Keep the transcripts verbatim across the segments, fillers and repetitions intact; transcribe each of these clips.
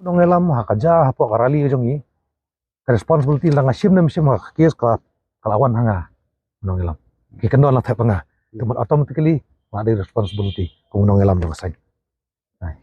Nongïalam ha ka jia hapoh ka rally ka jong ngi, ka responsibility la nga shim ne ym shim ha ka case ka, ka la wan ha nga. Nongïalam, ki kyndon la thep ha nga. Te mut automatically nga dei responsibility kum u nongïalam jong ka seng. Ai.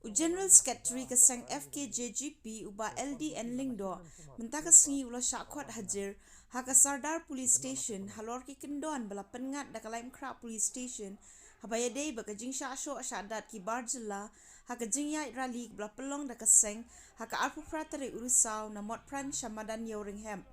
U General Secretary ka seng F K J G P u Bah L D N Lyngdoh mynta ka sngi u la shah khot hajir ha ka Sardar Police Station halor ki kyndon ba la pynngat da ka Laitumkhrah Police Station haba ïadei bad ka jingshah shoh shah dat ki bar jylla ha ka jingïaid rally kaba la pynlong da ka seng ha ka arphew phra tarik u Risaw na Motphran sha madan Ïewrynghep.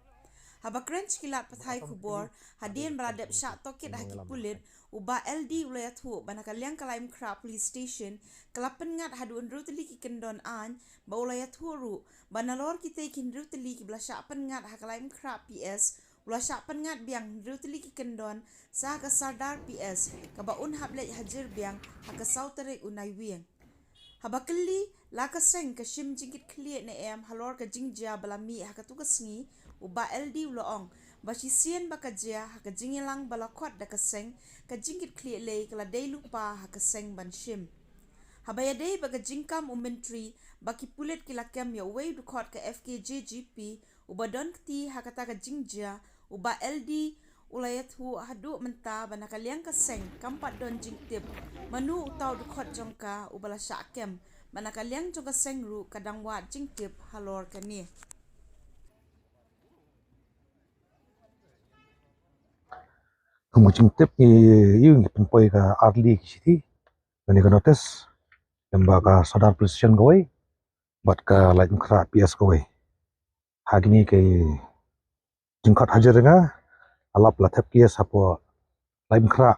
Haba kren sha ki lad pathai khubor hadien ba la dep shah tohkit ha ki pulit, u Bah L D u la ïathuh ba na ka liang ka Laitumkhrah Police Station ka la pynngat haduh hynriew tylli ki kyndon aiñ, bad u la ïathuh ruh ba nalor kitei ki hynriew tylli kiba la shah pynngat ha ka Laitumkhrah P S, u la shah pynngat biang hynriew tylli ki kyndon sha ka Sardar P S, kaba un hap leit hajir biang ha ka saw tarik u Naiwieng. Haba kylli la ka seng ka shim jingkitkhlieh ne em halor ka jingjia ba la mih ha katu ka sngi, u Bah L D u la ong ba shisien ba ka jia ha ka jingïalang ba la khot da ka seng, ka jingkitkhlieh lei ka la dei lypa ha ka seng ban shim. Haba ïadei bad ka jingkam u Myntri ba ki pulit ki la kem ïa uwei u dkhot ka F K J G P uba don kti ha kata ka jingjia, u Bah L D u la ïathuh haduh mynta ba na ka liang ka seng kam pat don jingtip mano uta u dkhot jong ka uba la shah kem, bad na ka liang jong ka seng ruh ka dang wad jingtip halor kane. Kum ka jingtip ngi ïoh ngi pynpoi ka ar tylli ki shithi, kane ka notice, lem bad ka Sardar Police Station kawei bad ka Laitumkhrah P S kawei. Ha kine ki jingkhot hajir jong nga, la lap la thep case hapoh Laitumkhrah,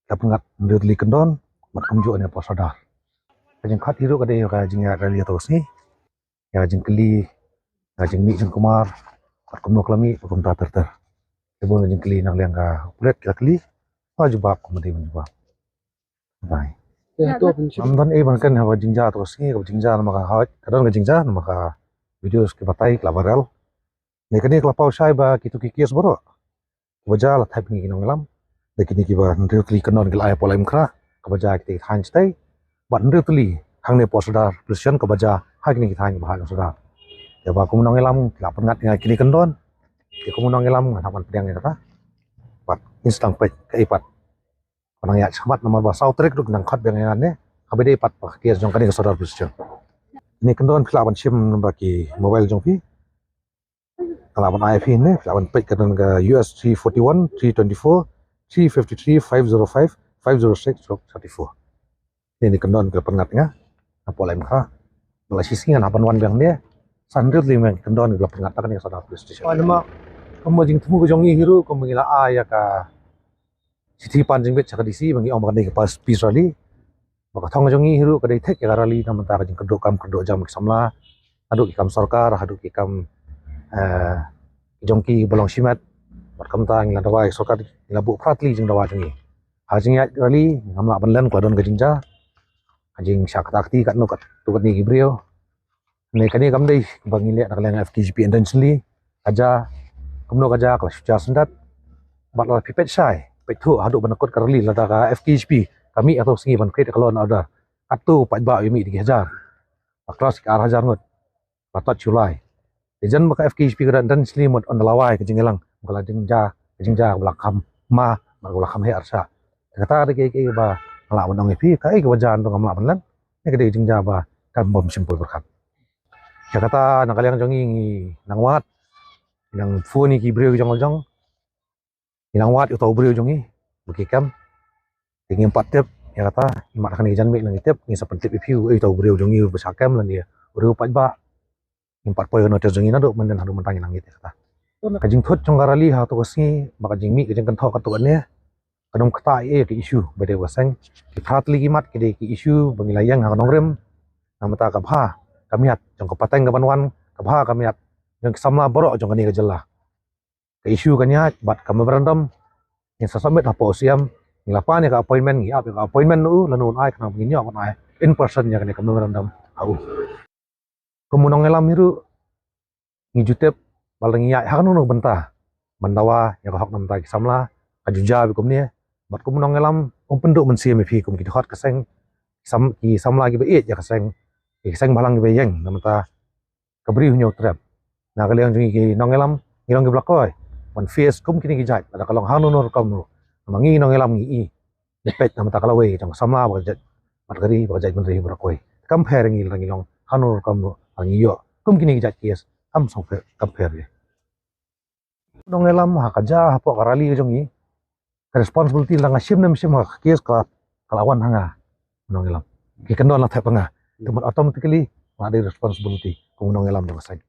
la pynngat hynriew tylli kyndon bad kumjuh ne hapoh Sardar. Ka jingkhot hi ruh ka dei ka jingïaid rally ha katu ka sngi, ïa ka jingkylli, ïa ka jingmih jingkulmar bad kumno ka la mih bad kumta ter ter. Te bun ka jingkylli na ka liang ka pulit ki la kylli, ka jubab kumba dei ban jubab. Bye. Ngam don ei ban kren haba jingjia katu ka sngi, kaba jingjia namar ka hoi, ka don ka jingjia namar ka videos ki batai ki la viral. Ne kane ka la paw shai ba kitu ki case baroh kiba jia la thep ngi ki nongïalam. Da kine kiba hynriew tylli kyndon ki la ai hapoh Laitumkhrah kaba jia ha kitei ki thaiñ shatei, bad hynriew tylli hangne hapoh Sardar Police Station kaba jia ha kine ki thaiñ kiba hap jong Sardar. Te ba kum u nongïalam ki la pynngat ïa nga kine kyndon, te kum u nongïalam ngan hap ban pdiang ïa kata. Bad ngin sdang peit kaei pat. Ba nang ïaid shakhmat namar ba saw tarik ruh nang khot biang ïa nga ne, kaba dei pat ba ka case jong kane ka Sardar Police Station. Kine kyndon phi lah ban shim namar ki mobile jong phi. Nga lah ban ai ïa phi ne, phi lah ban peit ka don ka U S three forty-one, three twenty-four, three fifty-three, five zero five, five zero six stroke thirty-four. Kine ki kyndon ki la pynngat ïa nga hapoh Laitumkhrah. Ba la shisngi ngan hap ban wan biang ne, san hynriew tylli biang ki kyndon ki la pynngat ha kane ka Sardar Police Station. Namar kumba jingthmu ka jong ngi hi ruh kumba ngi la ai ïa ka shithi pan jingbit sha ka D C ba ngi ong ba ka dei ka peace rally. Ba ka thong jong ngi hi ruh ka dei thik ïa ka rally na ka bynta ka jingkyrduh kam kyrduh jam ki samla, haduh ki kam sorkar haduh ki kam, eh, ki jong ki ba long shimet. Bad kumta ngi la dawa ïa ka sorkar, ngi la buh phra tylli ki jingdawa jong ngi. Ha ka jingïaid rally ngam lah ban len ka la don ka jingjia, ka jingshah kata kti katno katto katne ki briew. Ne kane kam dei ba ngi leh na ka liang F K J P intentionally. Ka jia, kumno ka jia, ka la shu jia syndet. Bad lada phi peit shai, peit thuh haduh ban kut ka rally, lada ka F K J P ka mih ha katu ka sngi ban create ka law and order, katto paidbah u mih da ki hajar, ba klas ki ar hajar ngut, ba tot shu lai. Te jan ba ka F K J P ka don intentionally mut ynda la wai ka jingïalang, ka la jingjia, ka jingjia kaba la kham ma, bad kaba la kham heh arshah. Te kata ka dei kaei kaei ba nga lah ban ong ïa phi, kaei kaba jia ngam lah ban len. Ne ka dei ka jingjia ba kam bym shim poi pyrkhat. Ïa kata na ka liang jong ngi ngi nang wad, ngi nang phone ïa ki briew ki jong la jong, ngi nang wad ïa uta u briew jong ngi ba ki kem. Te ngim pat tip ïa kata, imat ha kane ka janmiet ngi tip, ngi sa pyntip ïa phi uei uta u briew jong ngi uba shah kem lane u briew paidbah. Ngim pat poi ka notice jong ngi naduh mynnin haduh mynta ngi nang ïeit ïa kata. Ka jingthut jong ka rally ha katu ka sngi, ba ka jingmih ka jingkynthoh katto katne, kan ym ktah ei ei ïa ka issue ba dei ba seng. Ki phra tylli ki mat ki dei ki issue ba ngi la ïeng ha ka nongrim. Na ka bynta ka bha ka miat jong ka pateng kaban wan, ka bha ka miat jong ki samla baroh jong kane ka jylla. Ka issue kan ïaid bad ka memorandum ngin sa submit hapoh U C M. Ngi la pan ïa ka appointment, ngi ap ïa ka appointment na u, lano un ai, khnang ba ngin ïoh ban ai in person ïa kane ka memorandum ha u. Kum u nongïalam hi ruh ngi ju tip ba lada ngi ïaid ha kano kano ka bynta ban dawa ïa ka hok na bynta ki samla, ka ju jia beit kumne. Bad kum u nongïalam ym pynduh mynsiem ïa phi kum ki dkhot ka seng, sam-, ki samla kiba ïeit ïa ka seng, ki seng bhalang kiba ïeng namar ta ka bri u hynñiewtrep. Na ka liang jong ngi ki nongïalam ngi long kiba la koi ban face kum kine ki jait lada ka long hangno hangno rukom ruh. Namar ngi nongïalam ngi i ngi peit namar ta ka lawei jong ka samla bad ka jait bad ka ri bad ka jaitbynriew ba la koi. Kam pher ngi lada ngi long hangno rukom ruh lada ngi ïoh kum kine ki jait case kam song pher kam pher ïa. Nongïalam ha ka ja hapoh ka rally ka jong ngi ka responsibility lada nga shim ne em shim ha ka case ka ka la wan ha nga. Nongïalam ki kyndon la thep ha nga. Te mut automatically nga dei responsibility kum nongïalam jong ka seng.